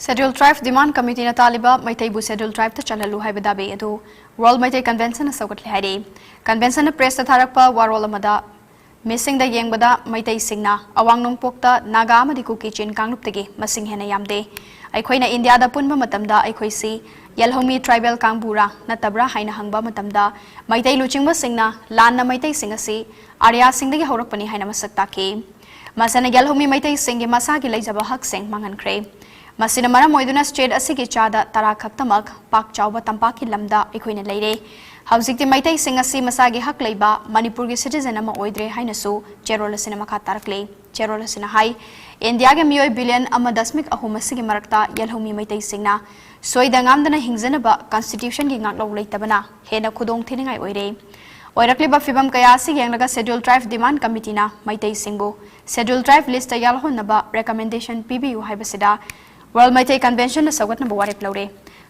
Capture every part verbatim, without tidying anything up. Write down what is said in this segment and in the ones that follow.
Scheduled Tribe Demand Committeeꯅ ꯇꯥꯜꯂꯤꯕ ꯃꯩꯇꯩꯕꯨ Scheduled Tribeꯇ ꯆꯜꯍꯜꯂꯨ ꯍꯥꯏꯕ Dhabi ꯑꯗꯨ World Meitei Conventionꯅ ꯁꯧꯒꯠꯂꯦ ꯍꯥꯏꯔꯤ꯫ Conventionꯅ pressꯇ ꯊꯥꯔꯛꯄ ꯋꯥꯔꯣꯜ ꯑꯃꯗ, ꯃꯤꯁꯤꯡꯗ ꯌꯦꯡꯕꯗ ꯃꯩꯇꯩꯁꯤꯡꯅ ꯑꯋꯥꯡ ꯅꯣꯡꯄꯣꯛꯇ ꯅꯥꯒꯥ ꯑꯃꯗꯤ ꯀꯨꯀꯤ ꯆꯤꯟ ꯀꯥꯡꯂꯨꯞꯇꯒꯤ ꯃꯁꯤꯡ ꯍꯦꯟꯅ ꯌꯥꯝꯗꯦ꯫ ꯑꯩꯈꯣꯏꯅ ꯏꯟꯗꯤꯌꯥꯗ ꯄꯨꯟꯕ ꯃꯇꯝꯗ ꯑꯩꯈꯣꯏꯁꯤ ꯌꯦꯜꯍꯧꯃꯤ tribal ꯀꯥꯡꯕꯨꯔꯥ ꯅꯠꯇꯕ꯭ꯔꯥ ꯍꯥꯏꯅ ꯍꯪꯕ ꯃꯇꯝꯗ, ꯃꯩꯇꯩ ꯂꯨꯆꯤꯡꯕꯁꯤꯡꯅ ꯂꯥꯟꯅ ꯃꯩꯇꯩꯁꯤꯡ ꯑꯁꯤ ꯑꯥꯔꯌꯥꯁꯤꯡꯗꯒꯤ ꯍꯧꯔꯛꯄꯅꯤ ꯍꯥꯏꯅ ꯃꯁꯛ ꯇꯥꯛꯈꯤ꯫ ꯃꯁꯤꯅ ꯌꯦꯜꯍꯧꯃꯤ ꯃꯩꯇꯩꯁꯤꯡꯒꯤ ꯃꯁꯥꯒꯤ ꯂꯩꯖꯕ ꯍꯛꯁꯤꯡ ꯃꯥꯡꯍꯟꯈ꯭ꯔꯦ꯫ ꯃꯁꯤꯅ ꯃꯔꯝ ꯑꯣꯏꯗꯨꯅ state ꯑꯁꯤꯒꯤ ꯆꯥꯗ ꯇꯔꯥ ꯈꯛꯇꯃꯛ ꯄꯥꯛ ꯆꯥꯎꯕ ꯇꯝꯄꯥꯛꯀꯤ ꯂꯝꯗ ꯑꯩꯈꯣꯏꯅ ꯂꯩꯔꯦ꯫ ꯍꯧꯖꯤꯛꯇꯤ ꯃꯩꯇꯩꯁꯤꯡ ꯑꯁꯤ ꯃꯁꯥꯒꯤ ꯍꯛ ꯂꯩꯕ ꯃꯅꯤꯄꯨꯔꯒꯤ citizen ꯑꯃ ꯑꯣꯏꯗ꯭ꯔꯦ ꯍꯥꯏꯅꯁꯨ ꯆꯦꯔꯣꯜ ꯑꯁꯤꯅ ꯃꯈꯥ ꯇꯥꯔꯛꯂꯤ꯫ ꯆꯦꯔꯣꯜ ꯑꯁꯤꯅ ꯍꯥꯏ, ꯏꯟꯗꯤꯌꯥꯒꯤ ꯃꯤꯑꯣꯏ billion ꯑꯃ ꯗꯁꯃꯤꯛ ꯑꯍꯨꯝ ꯑꯁꯤꯒꯤ ꯃꯔꯛꯇ ꯌꯦꯜꯍꯧꯃꯤ ꯃꯩꯇꯩꯁꯤꯡꯅ ꯁꯣꯏꯗ ꯉꯥꯝꯗꯅ ꯍꯤꯡꯖꯅꯕ constitutionꯒꯤ ꯉꯥꯛꯂꯧ ꯂꯩꯇꯕꯅ ꯍꯦꯟꯅ ꯈꯨꯗꯣꯡ ꯊꯤꯅꯤꯡꯉꯥꯏ ꯑꯣꯏꯔꯦ꯫ ꯑꯣꯏꯔꯛꯂꯤꯕ ꯐꯤꯕꯝ ꯀꯌꯥ ꯑꯁꯤ ꯌꯦꯡꯂꯒ Scheduled Tribe Demand Committeeꯅ ꯃꯩꯇꯩꯁꯤꯡꯕꯨ Scheduled Tribe listꯇ ꯌꯥꯎꯍꯟꯅꯕ recommendation ꯄꯤꯕꯤꯌꯨ ꯍꯥꯏꯕꯁꯤꯗ World Meitei Conventionꯅ ꯁꯧꯒꯠꯅꯕ ꯋꯥꯔꯦꯞ ꯂꯧꯔꯦ꯫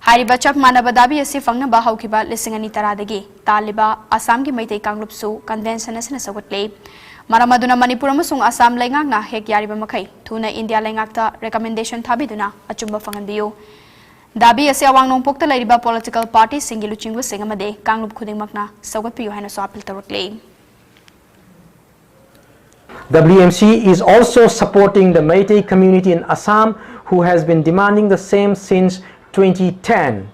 ꯍꯥꯏꯔꯤꯕ ꯆꯞ ꯃꯥꯟꯅꯕ ꯗꯥꯕꯤ ꯑꯁꯤ ꯐꯪꯅꯕ ꯍꯧꯈꯤꯕ ꯂꯤꯁꯤꯡ ꯑꯅꯤ ꯇꯔꯥꯗꯒꯤ ꯇꯥꯜꯂꯤꯕ ꯑꯁꯥꯝꯒꯤ ꯃꯩꯇꯩ ꯀꯥꯡꯂꯨꯞꯁꯨ convention ꯑꯁꯤꯅ ꯁꯧꯒꯠꯂꯦ꯫ ꯃꯔꯝ ꯑꯗꯨꯅ ꯃꯅꯤꯄꯨꯔ ꯑꯃꯁꯨꯡ ꯑꯁꯥꯝ ꯂꯩꯉꯥꯛꯅ ꯍꯦꯛ ꯌꯥꯔꯤꯕ ꯃꯈꯩ ꯊꯨꯅ ꯏꯟꯗꯤꯌꯥ ꯂꯩꯉꯥꯛꯇ recommendation ꯊꯥꯕꯤꯗꯨꯅ ꯑꯆꯨꯝꯕ ꯐꯪꯍꯟꯕꯤꯌꯨ꯫ ꯗꯥꯕꯤ ꯑꯁꯤ ꯑꯋꯥꯡ ꯅꯣꯡꯄꯣꯛꯇ ꯂꯩꯔꯤꯕ political partyꯁꯤꯡꯒꯤ ꯂꯨꯆꯤꯡꯕꯁꯤꯡ ꯑꯃꯗꯤ ꯀꯥꯡꯂꯨꯞ ꯈꯨꯗꯤꯡꯃꯛꯅ ꯁꯧꯒꯠꯄꯤꯌꯨ ꯍꯥꯏꯅꯁꯨ appeal ꯇꯧꯔꯛꯂꯤ꯫ W M C is also supporting the Meitei community in Assam, who has been demanding the same since twenty ten.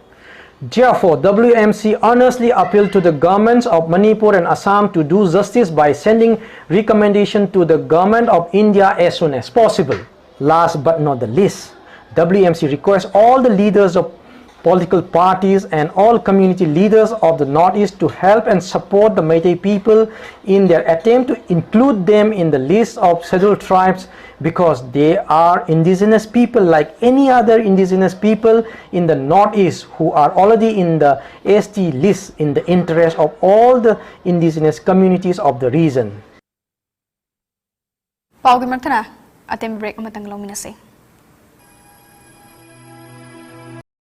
Therefore, W M C earnestly appeal to the governments of Manipur and Assam to do justice by sending recommendation to the Government of India as soon as possible. Last but not the least, W M C requests all the leaders of political parties and all community leaders of the Northeast to help and support the Meitei people in their attempt to include them in the list of scheduled tribes, because they are indigenous people like any other indigenous people in the Northeast who are already in the S T list in the interest of all the indigenous communities of the region. ꯄꯥꯎꯒꯤ ꯃꯔꯛꯇꯅ ꯑꯇꯦꯟꯕ break ꯑꯃꯇꯪ ꯂꯧꯃꯤꯟꯅꯁꯤ꯫